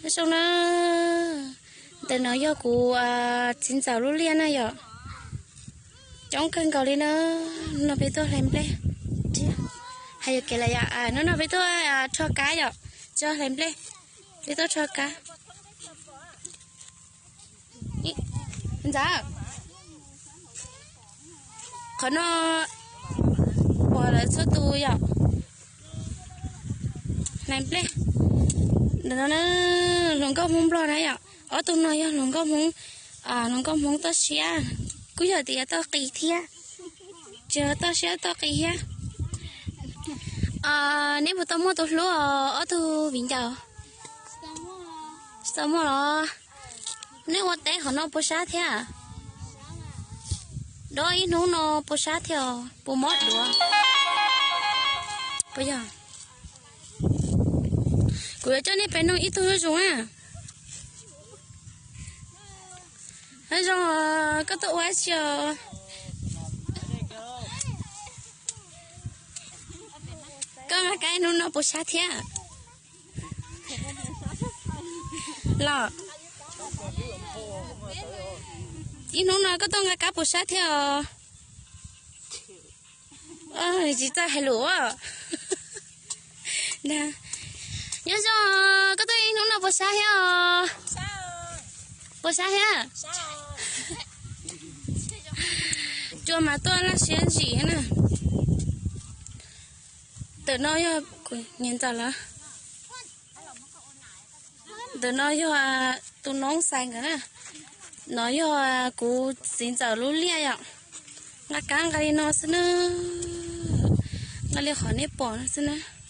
Nyob zoo na, ntawm no yog kuv txiv ntxawm lub liaj na yom. Coob kawg nkaus li na. No peb tuaj hlais nplej. Hais yuam kev lawm yom, hnub no peb tuaj rho kab yom, tsis hlais nplej, peb tuaj rho kab. Ntxawm, qhov no pom lawv txhua tus yom, hlais nplej. Ntawm no hluas nkauj Hmoob Nplog na yom, ob tug no yog hluas nkauj Hmoob, hluas nkauj Hmoob toj siab, kuj yog tias toj qis thiab, tsis yog toj siab toj qis thiab. Neb puas tau muaj tus hlub os ob tug viv ncaus? Tsis tau muaj los? Neb ua teb qhov no puas sab thiab? Dob ib hnub no puas sab thiab os? Puas mob duav? Puas yog? Kuv yuav coj nej pem nug ib tug zuj zus na. Nyob zoo, koj tuaj ua dab tsi os? Koj nqa kab ib hnub no puas sab thiab? Los, ib hnub no koj tuaj nqa kab puas sab thiab os? Tsis txawj hais lus. Nyob zoo, koj tuaj ib hnub no puas sab thiab os? Puas sab thiab? Cua mas tuaj laj siab ntsim na. Ntawm no yog kuv niam ntxawm lawm. Ntawm no yog tus noob xais nkawd na. No yog kuv txiv ntxawm lub liaj yom. Nqa kab nqa li no xwb na. Nqa li qhov nej pom no xwb na.